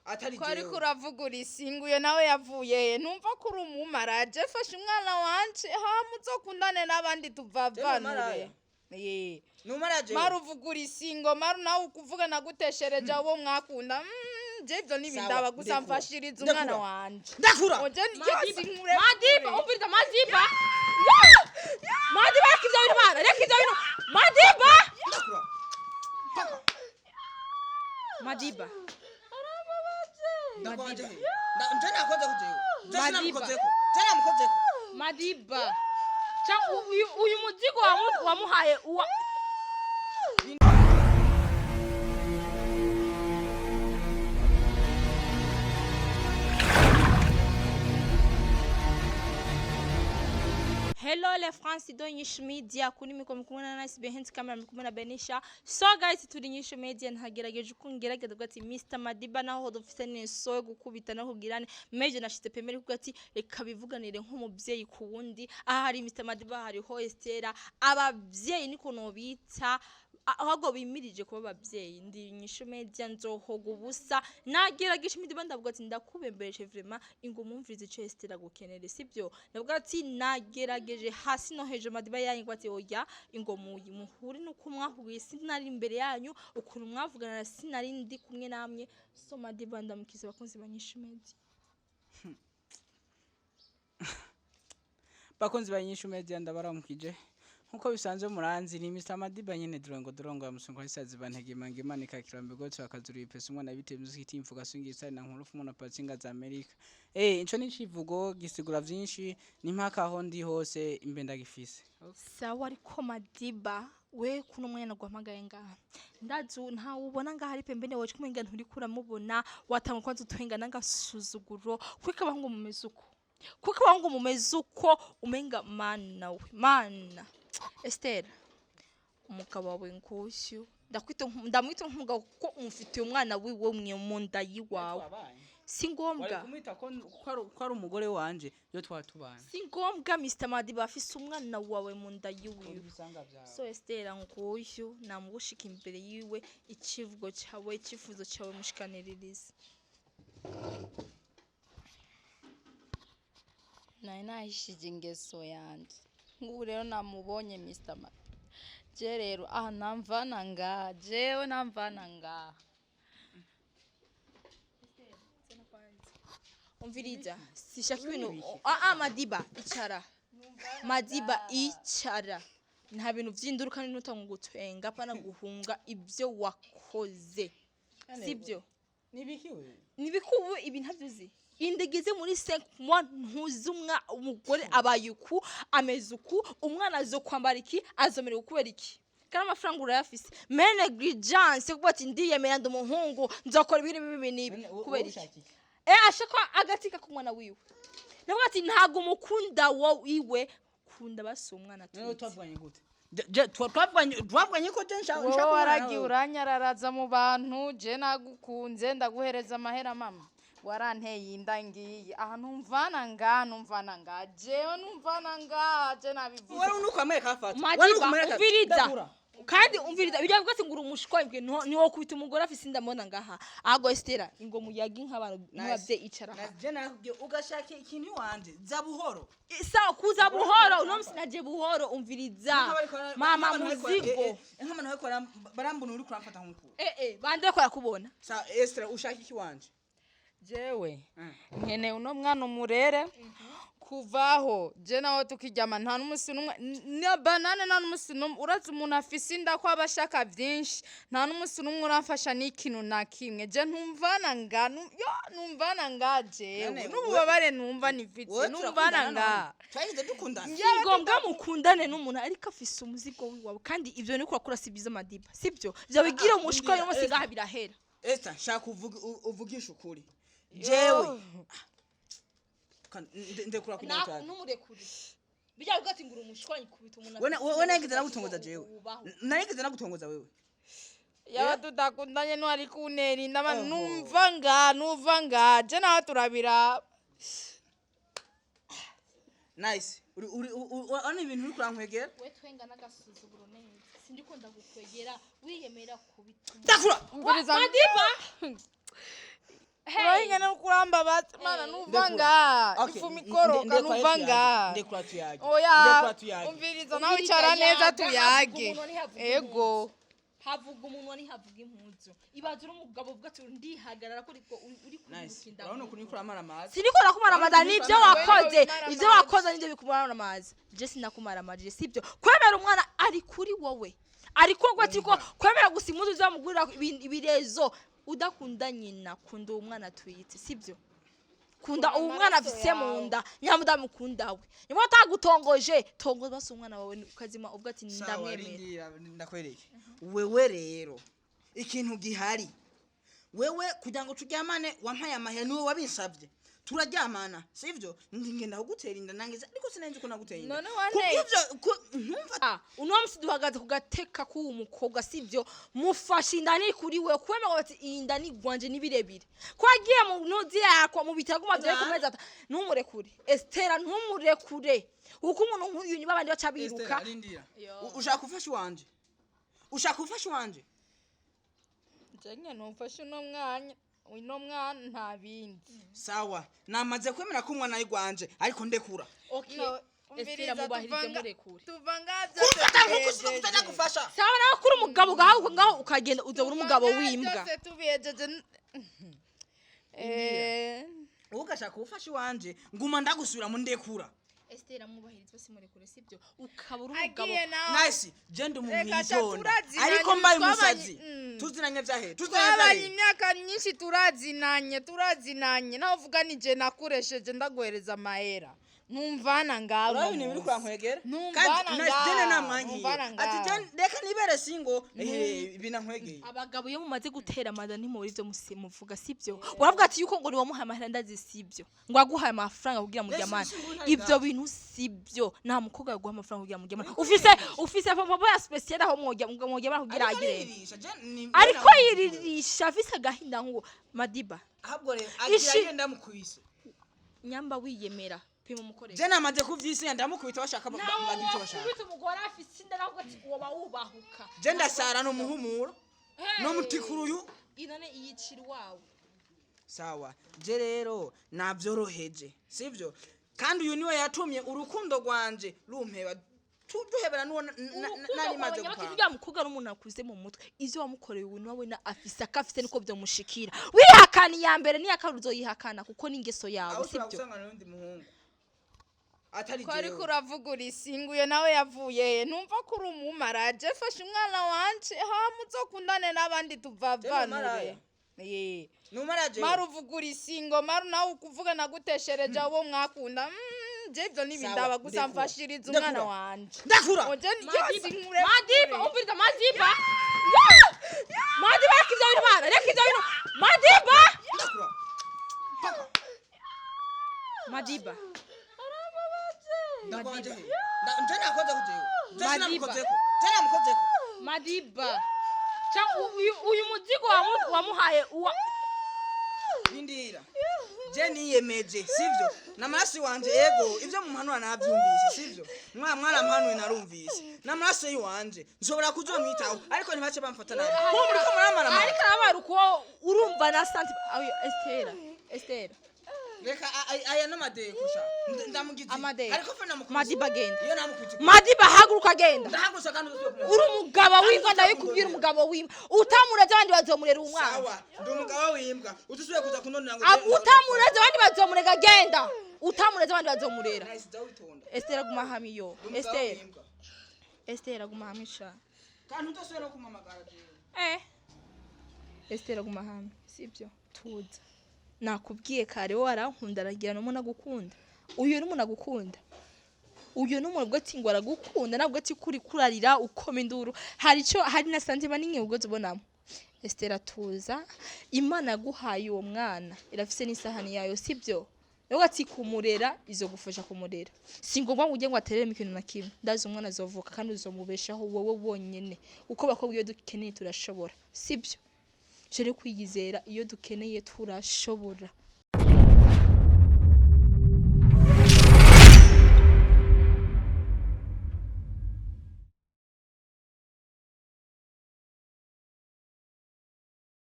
Atari Ko ariko jewe. uravugura isinguye nawe yavuye he? Ntumva ko uri umumaraje? Fasha umwana wanje, hama uzokundane n'abandi tuvavanure. Maraya. Ye. Numara jewe. Mara uvugura isingo, mara nawe ukuvuga naguteshereje abo mwakunda. Je ivyo ntibindaba, gusa Ndekura. mfashiriza Ndekura. umwana wanje. Ndakura. Oje yose nkure. Madiba, umviriza Madiba. Madiba, reka ivyo bintu bana, reka ivyo bintu. Madiba! Ndakura. Madiba. Ndakura jewe. Nje nakoze ko jewe. Nje Madiba. sinamukozeko. Nje namukozeko. Madiba. Uyu muzigo wamuhaye uwa Hello le France do Nyishu Media, kuri mikoro mukumwe na Nice behind camera mukumwe na Benisha. So guys, turi Nyishu Media, ntagerageje uko ngerageza kuvuga ati Mr Madiba naho dufite n'inso yo gukubita no kugirane meje nashize pemere kuvuga ati reka bivuganire nk'umubyeyi ku wundi. Aha hari Mr Madiba, hariho Estera, ababyeyi niko nobita ahubwo bimirije kuba ababyeyi. Ndi Nyishu Media, nzohoga ubusa nagerageje imidiba, ndavuga ati ndakubembereje vraiment, ingo mumvirize ico Estera gukenere, sibyo? Ndavuga ati nagerageje hasi no hejuru, Madiba yanyu ngo ati oya, ingo muyi muhure nuko mwahuye, sinari imbere yanyu ukuntu mwavugana, sinari ndi kumwe namwe. So Madiba, ndamukiza abakunzi ba Nyishu Media. Bakunzi ba Nyishu Media, ndabaramukije nkuko bisanzwe. Muranzi ni Mr Madiba nyene, durongo durongo ya musungo isazi bantege mange manika kirambe gotse akazuri ipesa umwana bite muziki timfuga sungi isari na nkuru fumuna patsinga za Amerika. Ico ni civugo gisigura vyinshi, ni mpaka aho ndi hose imbe ndagifise. Sawa, ariko Madiba we, kuno mwanya naguhamagaye ngaha, ndazi ntawe ubona ngaha ari pembeni wawe, kumenga nturiko uramubona, watanga kwanza utwenga n'agasuzuguro. Kuko abahungu mumeze uko, kuko abahungu mumeze uko, umenga mana we mana. Esther, umugabo wawe nguyu, ndakwita ndamwita nk'umugabo kuko umufitiye umwana wiwe mwe mu nda yiwawe. Si Wari ngombwa kumwita ko ko ari umugore wanje yo twatubana. Si ngombwa. Mr Madiba afise umwana wawe mu nda yiwiwe. Ibisanga vyawe. So Estera nguyu namugushika imbere yiwe, ikivugo cyawe, icyifuzo cyawe mushikaniririze. Nari nahishije ingeso yanjye, nk'ubu rero namubonye Mr. Madiba. Je rero aha namvana ngaha, jewe namvana ngaha. Umviriza, sishaka ibintu. Ah ah, Madiba icara, Madiba icara, nta bintu vy'induru kandi ntutanga gutwenga pana guhunga ibyo wakoze, sibyo? Nibiki we? Nibikubu ibi ntabyo uzi. Inda igeze muri 5 mois, ntuzi umugore abaye uku, ameze uku, umwana azokwambara iki, azomerewe kubera iki? Kandi amafaranga urayafise, mais negligence kuba ati ndiyemera, ndi umuhungu, nzakora ibi n'ibi n'ibi n'ibi, kubera iki? Ashaka agatika k'umwana wiwe, navuga ati ntabwo umukunda wowe iwe kunda basi umwana None atwite. twavuganye gute? Twavuganye ko je nshaka Wowe umwana waragiye wewe. uranyararaza mu bantu, je nagukunze ndaguhereza amahera, mama waranteye inda ngiyi aha. Numvana ngaha, numvana ngaha, jewe numvana ngaha, je nabivuze. Wewe nuko amwereka afata. Wewe Madiba, nuko amwereka. umviriza. Ndakura. Kandi umviriza bijya bwose ngo uri umushwa ntiwo kubita umugore afise inda. Mbona ngaha ahubwo Estera ingo muyaga nk'abantu nk'ababyeyi, icara aha. Je nakubwiye ugashaka ikintu iwanje za buhoro. Sawa, kuza buhoro uno musi naje buhoro, umviriza mama muzigo. Nk'abantu bariko barambona uri kuramfata nk'uku. Bande ko yakubona. Sa Esther, ushaka iki wanje? Jewe nkeneye uno mwana umurere. Kuvaho je nawe tukiryama nta n'umusi n'umwe na banane, nta n'umusi n'umwe. Urazi umuntu afise inda ko aba ashaka vyinshi, nta n'umusi n'umwe uramfasha n'ikintu na kimwe. Je ntumvana nga yo numvana nga jewe None, n'ububabare numva nifite Wowe numvana turakundana nga. none? Twahise dukundana. Si ngombwa mukundane n'umuntu ariko afise umuzigo wiwawe, kandi ivyo niko urakora si byiza Madiba, sibyo? Vyo bigira umushwa Umbwira, uno musi ngaha birahera. Esther, shaka uvuge uvugishe ukuri. Jewe ndekura kunyota. Numurekure, bijya bivuga ati ngura umushwa kubita umuntu Wewe afise wewe umuzigo nageze nagutongoza jewe. wubaho. Narigeze nagutongoza wewe. Yaba tudakundanye ntwari kuntera inda Oho. numva nga numva nga je nawe turabira. Nice. Uri uri uri ibintu uri kurankwegera. We twenga n'agasuzuguro neza, sindiko ndagukwegera, wiyemera kubita Ndakura. Umviriza. Madiba. Urabingene ukurambabaza mana, nuva Ndekura. ngaha Okay, ifuma ikoroka, ndekura nuva tuyage, ngaha. Ndekura tuyage. Oya, Ndekura tuyage. umviriza nawe, Umviriza, icara neza yaga, tuyage. havuga umuntu, ntihavuga Ego. Havuga umunwa, ntihavuga impuzu. Ibaze uri umugabo uvuga ati ndihagarara ko uriko uri Nice. kuruka inda. Urabona ukuntu uriko uramara amazi. Siniko nakumara amazi, nibyo wakoze. Wewe Ibyo wakoze nibyo bikumara amazi. Je sinakumara amazi, sibyo. Kwemera umwana ari kuri wowe, ariko ngo ati ko kwemera gusa impuzu uzamugurira ibirezo udakunda nyina. Kunda uwo mwana atwite, sibyo? Kunda uwo mwana amaraso afise mu yawe. nda. Nyamudamukunda we, niba atagutongoje, tongoza basi umwana wawe ukazima uvuga ati Sawa, ndamwemera. rindira ndakwereke. Wewe rero ikintu gihari, wewe kugira ngo turyamane wampaye amahera, niwe wabinsabye, turaryamana, sivyo? Ngenda kugutera inda nangiza, ariko sinenze ko naguteye inda. None wanteye- Kubw'ivyo ntumva. Ah, uno musi duhagaze ku gateka k'uwo mukobwa, sibyo? Mufashe inda ni kuri we kwemera bati iyi nda ni gwanje ni birebire, ko agiye mu ntuzi yakwa mu bitaro guma byo kumeza ata ntumurekure Estera, ntumurekure, kuko umuntu nk'uyu niba abandi baca biruka. Esther, rindira. Ushaka gufasha iwanje, ushaka gufasha iwanje. Jenge numfashe uno mwanya, uno mwana nta bindi. Sawa, namaze kwemera ko umwana ari gwanje, ariko ndekura. Okay. No, Estera, umviriza, mubahirize, murekure. Tuva ngaha byose Kumfata nkuko tubihejeje. sinagufata gufasha. Sawa, nawe kuri umugabo ugahaguruka ngaho ukagenda uzabura umugabo Tuva ngaha w'imbwa. byose tubihejeje. Wowe ugashaka gufasha iwanje, nguma ndagusubira mu ndekura. Estera, mubahirize bose, murekure, sibyo? Ukaba uri umugabo. Agiye nawe. Nice, je ndi umuntu Reka sha, yitonda, turazinanye, ariko mbaye umusazi. Tuzinanye vyahe? Tuzinanye Twabanye vyahe? imyaka myinshi, turazinanye, turazinanye. Nawe uvuga ni je nakoresheje ndaguhereza amahera, numvana ngaho Urabona uno ibintu biri munsi. kwankwegera. Numvana Kandi nice, jene ngaha, namwankiye numvana ati ngaha. "Jene, reka nibere singo binankwegeye." Abagabo iyo mumaze gutera amada ntimubura ivyo muvuga, sibyo? Uravuga ati yuko ngo niwamuhaye amahera, ndazi, sibyo? Ngo aguhaye amafaranga kugira muryamane. Ese singo ntari Ivyo ngaho. bintu sibyo. Nta mukobwa yaguha amafaranga kugira muryamane. Ufise papa ya special aho mworyamana kugira Ariko agire. aririsha, jene Ariko yiririsha afise agahinda nk'uwo Madiba. Ahubwo rero agira agenda ndamukubise. Nyamba wiyemera, pima umukoresha. Je namaze kuvyisinya, ndamukubita bashaka bagira icyo bashaka. Wakubita umugore afise inda nawe ati woba wubahuka. Je ndasara no muhumuro no mutikuruyu. Inone iyicira iwawe. Sawa, je rero navyoroheje, sivyo? Kandi uyu niwe yatumye urukundo rwanje rumpeba, duhebera n'uwo nari maze nyabaki. gupanga. Uriya mukobwa ari umuntu akuze mu mutwe. Ivyo wamukoreye ubu nawe na afise akafise niko vyomushikira. Wihakana iya mbere n'iya kabiri uzoyihakana kuko ni ingeso yawe. Aho ushobora Sibyo? gusanga n'undi muhungu atari Ko ariko jewe. uravuga urisinguye nawe yavuye he? Ntumva ko uri umumaraje? Fasha umwana wanje hama uzokundane n'abandi, tuvavanure. Maraya. Ye. Numara jewe. Mara uvuga urisingo, mara nawe ukuvuga naguteshereje abo mwakunda. Je ivyo ntibindaba, gusa Ndekura. mfashiriza umwana Ndekura. wanje. Ndakura. Oje yose nkure. Madiba, umviriza Madiba. Madiba, reka ivyo bintu bana, reka ivyo bintu Madiba. Ndakura. Madiba. Ndakwanje he? Nje nakoze jewe, je Madiba. sinamukozeko, je namukozeko. Madiba, uyu muzigo wamuhaye uwa Rindira, je niyemeje, sivyo? N'amaraso wanje, ego, ivyo mumpanura navyumvise, sivyo? Mwarampanuye narumvise. N'amaraso yiwanje nshobora kuzomwitaho, ariko ntibace bamfata nabi kuko muriko muramara. Ariko arabaye uko urumva na santi ayo. Estera, Estera. Reka aya n'amadeko sha. Ndamugize Amadeko. ariko fe namukubise. Madiba, genda. Iyo namukubise. Madiba, haguruka, genda. Ndahagurutse kandi udasubiye kumubona. Uri umugabo w'imbwa, ndabikubwira. Umugabo w'imbwa utamureze abandi bazomurera umwana. Sawa, ndi umugabo w'imbwa, udasubiye kuza kunonera ngo Utamureze abandi bazomurega, genda. Utamureze abandi bazomurera. Nice, jya witonda. Estera, guma hamwe iyo. Ndi umugabo Estera. w'imbwa. Estera, guma hamwe sha. Kandi udasubiye no kumpamagara jewe. Estera, guma hamwe, sibyo? Tuza, nakubwiye kare, wowe arankunda, aragira n'umuntu agukunda. Uyu n'umuntu agukunda, uyu n'umuntu ubwo ati ngo aragukunda, ntabwo ati kuri kurarira ukoma induru. Hari icyo, hari na santima n'imwe ubwo tubonamo. Estera, tuza. Imana yaguhaye uwo mwana irafise n'isahani yayo, sibyo? Nawe ati kumurera izogufasha kumurera. Si ngombwa ngo ujye ngo atereremo ikintu na kimwe. Ndazi umwana azovuka kandi uzomubeshaho wowe wonyene, uko bakobwa iyo dukeneye turashobora, sibyo? Jere kwiyizera, iyo dukeneye turashobora.